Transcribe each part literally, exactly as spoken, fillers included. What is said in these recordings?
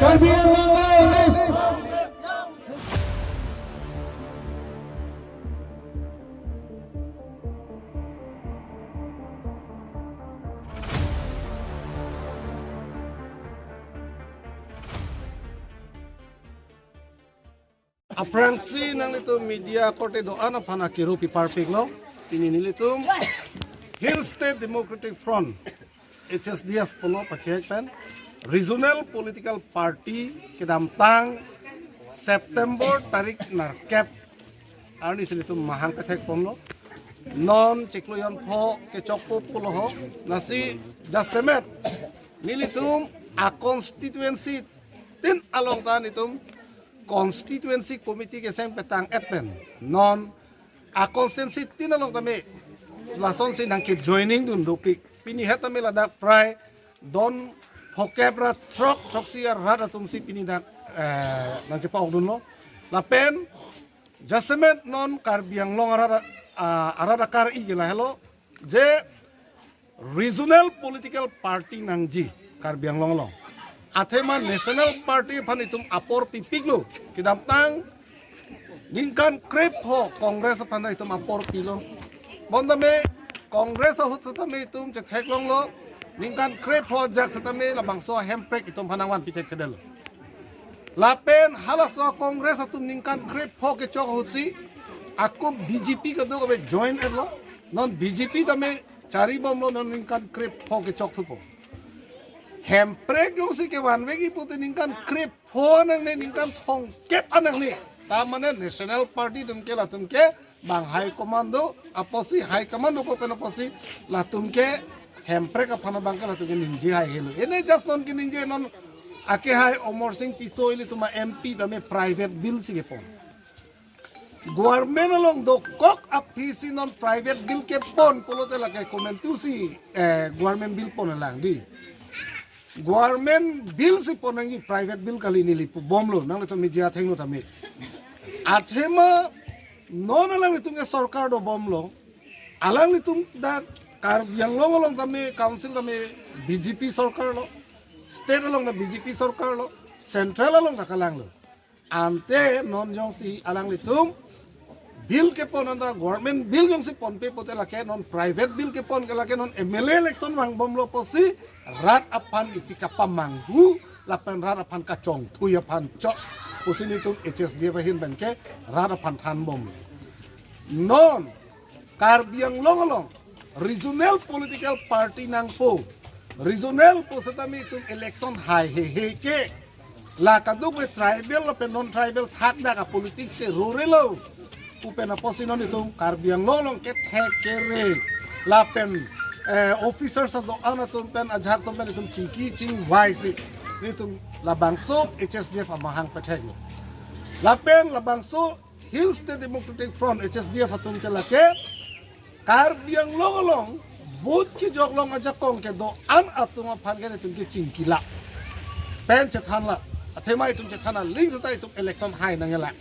Karbi Anglong long live! Aphrangsi nanglitum media korte do-an aphan akiru piparpiklo. Pini nelitum Hill State Democratic Front, H S D F pulo pachek pen regional political party kedamtang September tarik nerkep arni si nelitum mahang pethek ponlo. Non chiklo jon pho kechokpo pulo ho. Lasi jasemet nelitum a constituency tin along ta nelitum constituency committee keseng petang-et pen non a constituency tin along tame lasonsi nangke joining dun dopik. Pini het tame ladak prai don phokep ra throk throksi arat atumsi pini dak, eh, nangchepa-ok dunlo. Lapen jasemet non Karbi Anglong arat, ah, arat akar-i ke lahelo je regional political party nangji Karbi Anglong along. Athema national party aphan itum apor pipiklo. Kedamtang ningkan krepho Congress aphan itum apor pilo. Bonta me Congress ahut setame itum chetheklonglo. Ningkan krepho ajak setame labangso hemprek itum aphan nangvan pichekchedetlo. Lapen halaso Congress atum ningkan krepho kechok ahutsi ako B J P kadokave join-etlo. Non B J P tame charibomlo, non ningkan krepho kechok thupo. Hemprek jongsi kevanvekji pute ningkan krepho nangne, ningkan thomkep an nangne. Ta mane national party atumke latumke bang high command do apotsi, high command do ko pen apotsi latumke hemprek aphan abangke latumke ningje haihelo. Ene just non keningje non akehai Amarsing Tisso ilitum a-M P tame private bill si kepon. Government along dokok aphisi non private bill kepon pulote lake komantu si, eh, government bill pon lang di. Government bill si pon nangji, private bill kali, neli pubomlo, nanglitum media athengno tame. Athema non alanglitum ke sorkar dobomlo. Alanglitum dak Karbi Anglong along tame council tame B J P sorkar lo. State along ta B J P sorkar lo. Central along ta kalanglo. Ante non jongsi alanglitum bill kepon anta government bill jongsi ponpe pute lake non private bill kepon ke lake non M L A election vangbomlo pusi rat aphan isi kapamanghu lapen rat aphan kachongthui aphan chok pusi nelitum H S D F ahin penke rat aphan thanbomlo. Non Karbi Anglong along regional political party nangpo. Regional pu setame itum election hai hehe ke. La kadokave tribal lapen non-tribal thakdak a-politics ke rorelo pu pen apotsi non itum Karbi Anglong along kethek kere lapen, eh, officers do-an atum pen ajahak atum pen itum chingki chingvaisi nelitum labangso H S D F amahang petheklo. Lapen labangso Hill State Democratic Front, H S D F atum ke lake Karbi Anglong along vote kejoklong ajakong kedo-an atum aphan ke nelitum ke chingkila pen chethanla. Athema itum chethan aling seta itum election hai nangjila.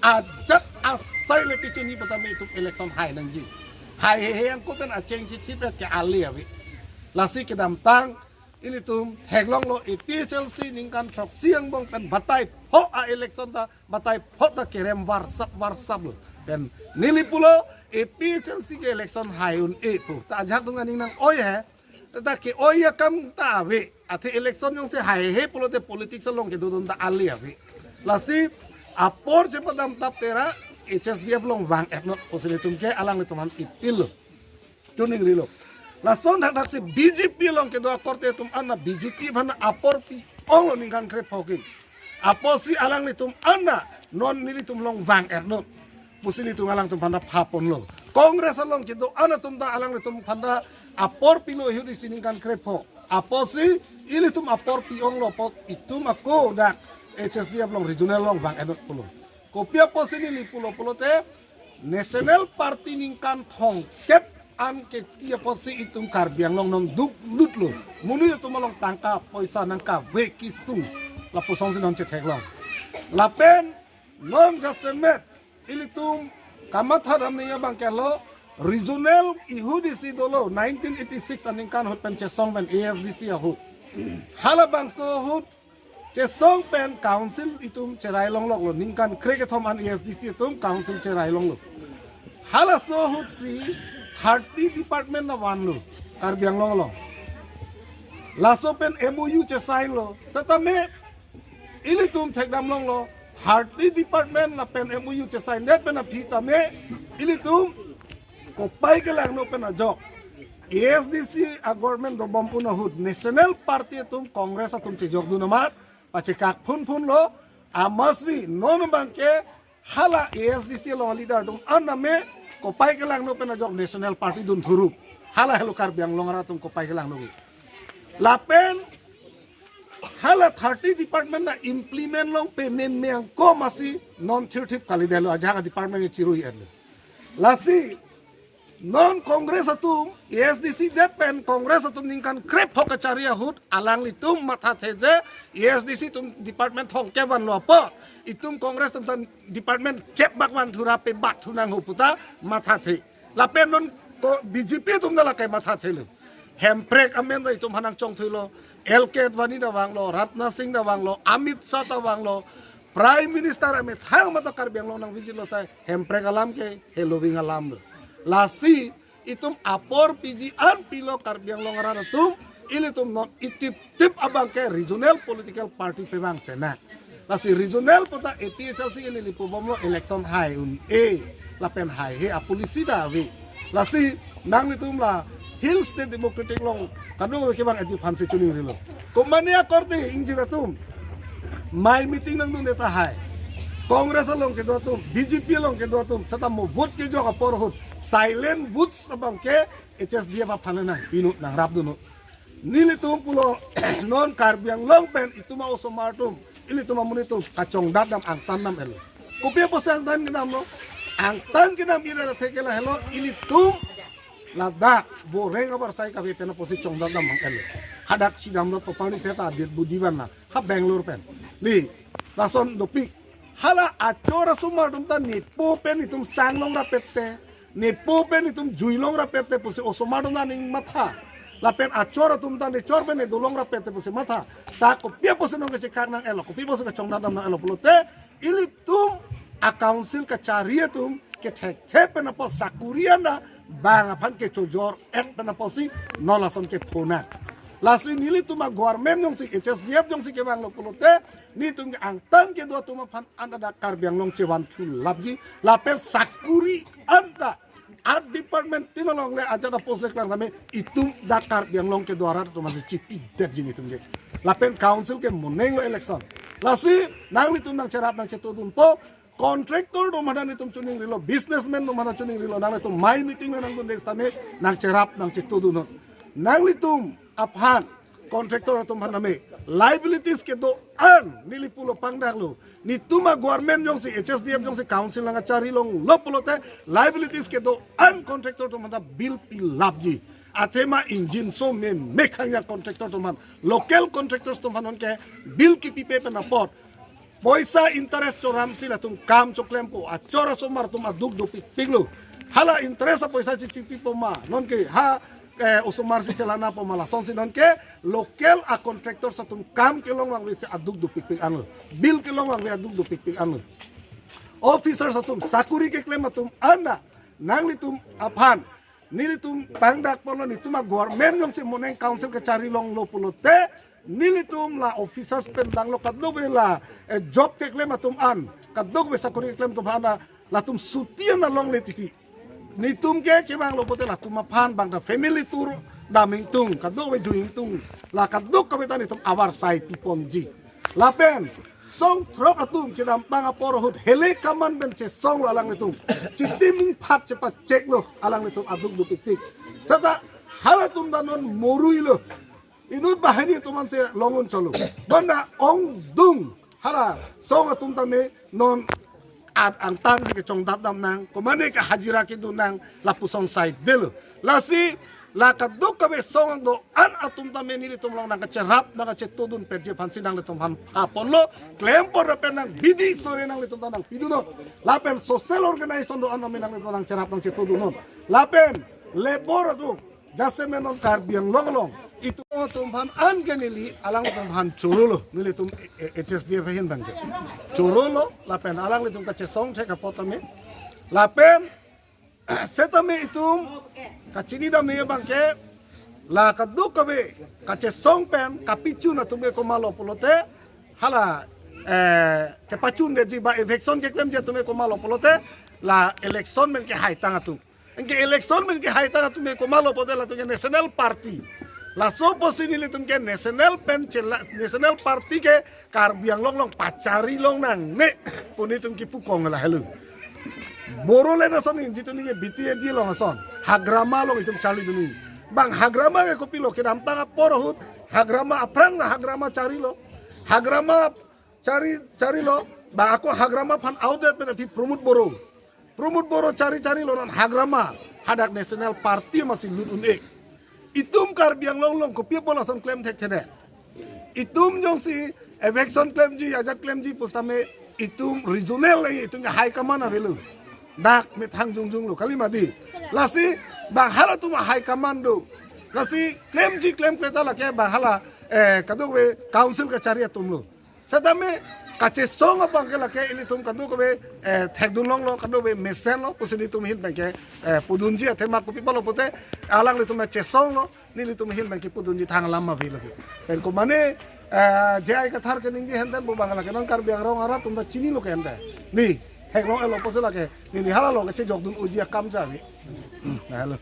Ajat asai le pichuni patame itum election hai nangji. Hai hehe angko pen acheng chithip ke ali ave. Lasi kedamtang ilitum theklonglo A P H L C ningkan throksi angbong pen batai pho a-election ta batai pho ta kerem varsap varsaplo. Pen neli pulo A P H L C ke election hai un-e pu. Ta ajahak atum aning nang-oi he. Ta ke-oi akam ta ave. Athe election jongsi hai he pulote politics along kedodun ta ali ave. Lasi apor chepadam tap tera H S D F along vang-etnon pusi nelitum ke alanglitum aphan ipilo. Chuning rilo. Lason thakthak si B J P along kedo akorte atum an ta B J P aphan apor pi-onglo ningkan krepho ke. Apotsi alanglitum an ta non nelitum along vang-etnon pusi nelitum alangtum aphan ta phaponlo. Congress along kedo-an atum ta alanglitum aphan ta apor pilo ahut isi ningkan krepho. Apotsi ilitum apor pi-onglo apot itum ako dak H S D F along regional along vang-etnon pulo. Kopi apotsi neli pulo pulote National Party ningkan thomkep an keti apotsi itum Karbi Anglong nangduk lutlo. Monit atum along tangka poisa nangkave kesung. Lapusonsi non chetheklong. Lapen non jasemet ilitum kamatha damni abangke lo regional ahut isi dolo nineteen eighty-six aningkan ahut pen chesong pen A S D C ahut. Halabangso ahut chesong pen council itum cherai longloklo, ningkan krekethom an A S D C atum council cherai longlo. Halaso ahut si thirty department na vanlo Karbi Anglong along. Laso pen M O U chesign lo. Setame ilitum thekdam longlo, thirty department lapen M O U chesign det pen aphi tame ilitum kopai kelangno pen ajok A S D C a-government dobom un ahut National Party atum, Congress atum chejokdun amat pachekak phunphunlo. Amatsi non abangke hala A S D C along leader atum an tame kopai kelangno pen ajok National Party dun thurup. Hala helo Karbi Anglong arat atum kopai kelangno ke. Lapen hala thirty department na implement long payment meyang ko masi non thirthip kalidetlo, ajahak a-department chirui-etlo. Lasi non Congress atum A S D C det pen Congress atum ningkan krephok kachari ahut alanglitum mathathe je A S D C atum department thomkep vanlo apot itum Congress atum ta department kep bak van thu ra pe bak thu nangho puta mathathe. Lapen non ko B J P atum ta lake mathathelo. Hemprek amen ta itum aphan nangchongthuilo. L K Advani ta vanglo, Rajnath Singh ta vanglo, Amit Shah ta vanglo, Prime Minister amethang mata Karbi Anglong nang visit lo ta Hemprek alam ke heloving alam lo. Lasi itum apor piji an pilo Karbi Anglong arat atum, ilitum non itip tip abangke regional political party pevang sena. Lasi regional puta A P H L C ke neli pubomlo election hai un-e lapen haihe a-policy ta ave. Lasi nanglitum la Hill State Democratic along kadokave kevang aji aphansi choningrilo. Komane akorte ingjir atum, mai meeting nangdunde tahai. Congress along kedo atum, B J P along kedo atum, setame vote kejok apor ahut silent votes abangke H S D F aphan nangpinut nangrapdunnon. Nelitum pulo non Karbi Anglong pen itum a-osomar atum, ilitum amonit atum kachongdat dam angtan dam-etlo. Kopi apotsi angtan kedamlo? Angtan kedam ira la thekela helo, ilitum ladak boreng abarsai kave pen apotsi chongdat dam mang-etlo. Hadak chidamlo paparni seta adet budi vanla ha Bangalore pen. Ni lason dopik. Hala achor asomar atum ta nepo pen itum sang longrapet te, nepo pen itum jui longrapet te pusi osomar atum ta aning matha. Lapen achor atum ta nechor pen nedo longrapet te pusi matha. Ta kopi apotsi nangkachekak nang-etlo, kopi apotsi kachongdat dam nang-etlo pulote, ilitum a-council kachari atum kethekthe pen apot sakuri anda bang aphan kechojor-et pen apotsi non lason kephonang. Lasi nelitum a-government jongsi H S D F jongsi kevanglo pulote, netum ke angtan kedo atum aphan anda dak Karbi Anglong chevan thu lapji, lapen sakuri anda a-department tin along le ajat a-post le klang tame itum dak Karbi Anglong kedo arat atum aphansi chipidetji netum ke. Lapen council ke monenglo election. Lasi nanglitum nangcherap nangchetodunpo, contractor atum aphan nelitum choningrilo, businessman atum aphan choningrilo, nanglitum mai meeting nangdunde setame nangcherap nangchetodunnon. Nanglitum aphan contractor atum aphan tame liabilities kedo-an neli pulo pangdaklo. Netum a-government jongsi H S D F jongsi council nangkachari longlo pulote liabilities kedo-an contractor atum aphan ta bill pilapji. Athema ingjinso meme khangja contractor atum aphan, local contractors atum aphan nonke bill kipipe pen apot poisa interest choramsi latum kam choklempo, achor asomar atum aduk dopikpiklo. Hala interest apoisa si chipipo ma, nonke ha eh, osomarsi chelanapo ma, lasonsi nonke local a-contractors atum kam kelong vangvesi aduk dopikpik anlo. Bill kelong vangve aduk dopikpik anlo. Officers atum sakuri keklem atum anda nanglitum aphan nelitum pangdakponlo, netum a-government jongsi moneng council kachari longlo pulote nelitum la officers pen tanglo kadokave la eh, job keklem atum an, kadokave sakuri keklem atum aphan latum suti an longle titi. Netum ke kevanglo pulote latum aphan bang ta family tour dam ingtung, kadokave jui ingtung, la kadokave ta netum abarsai piponji. Lapen song throk atum kedam pang apor ahut hele kaman pen chesonglo alanglitum. Chitim ingphat chepacheklo alanglitum aduk dopikpik. Seta halatum ta non moruilo. Inut banghini atum ansi long un cholo. Bonta ongdung hala song atum tame non at angtan si kechongdat dam nang, komane ke hajira kedo nang, lapuson saidetlo. Lasi la kadokave song do-an atum tame nelitum along nangkacherap nangkachetodunpetji aphansi nanglitum aphan phaponlo. Klempor rapen nang bidi sore nanglitum ta nangpidunnon. Lapen social organization do-an tame nanglitum nangcherap nangchetodunnon. Lapen labour atum, jasemet non Karbi Anglong along Itum atum aphan anke neli alangtum aphan chorolo, nelitum H S D F ahin abangke chorolo, lapen alanglitum kachesong thek apot tame, lapen setame itum kachini dam abangke, la kadokave kachesong pen kapachun atum ke komatlo pulote, hala eh, kepachundetji ba eviction keklemji atum ke komatlo pulote, la election pen kehaitang atum. Anke election pen kehaitang atum ke komatlo pulote, latum ke national party. Laso apotsi nelitum ke national pen chela, national party ke Karbi Anglong along pachari longnangne pu nelitum kipu kong lahelo. Bodoland ason ningje tuni ke B T A D along ason. Hagrama along itum charlidun nang. Bang hagrama ke kopilo, kedamtang apor ahut hagrama, aphrang ta hagrama charilo. Hagrama chari, charilo, bang ako hagrama aphan audit pen aphi Pramod Boro. Pramod Boro chari, charilo, non hagrama hadak national party amatsi lut un-e. Itum Karbi Anglong along kopi apot lason klem thekthedet? Itum jongsi eviction klemji, ajat klemji pusitame itum regional le itum ke high command avelo. Dak methang jongjonglo, kalima dei. Lasi bang halatum high command do. Lasi klemji klemkle ta lake bang hala, eh, kadokave council kachari atumlo. Setame kachesong abangke lake ilitum kadokave, eh, thekdun longlo, kadokave mesenlo pusi nelitum ahin abangke, eh, pudunji athema kopi pulo pulote, alanglitum chesonglo, nelitum ahin abangke pudunji thang alam ma avelo. Pen komane, eh, J I Kathar keningje henten pu abang lake non Karbi Anglong arat atum ta chinilo ke henten. Neli theklong-etlo pusi lake neli hala along kachejokdun unji akam ja ave. Hmm, halo.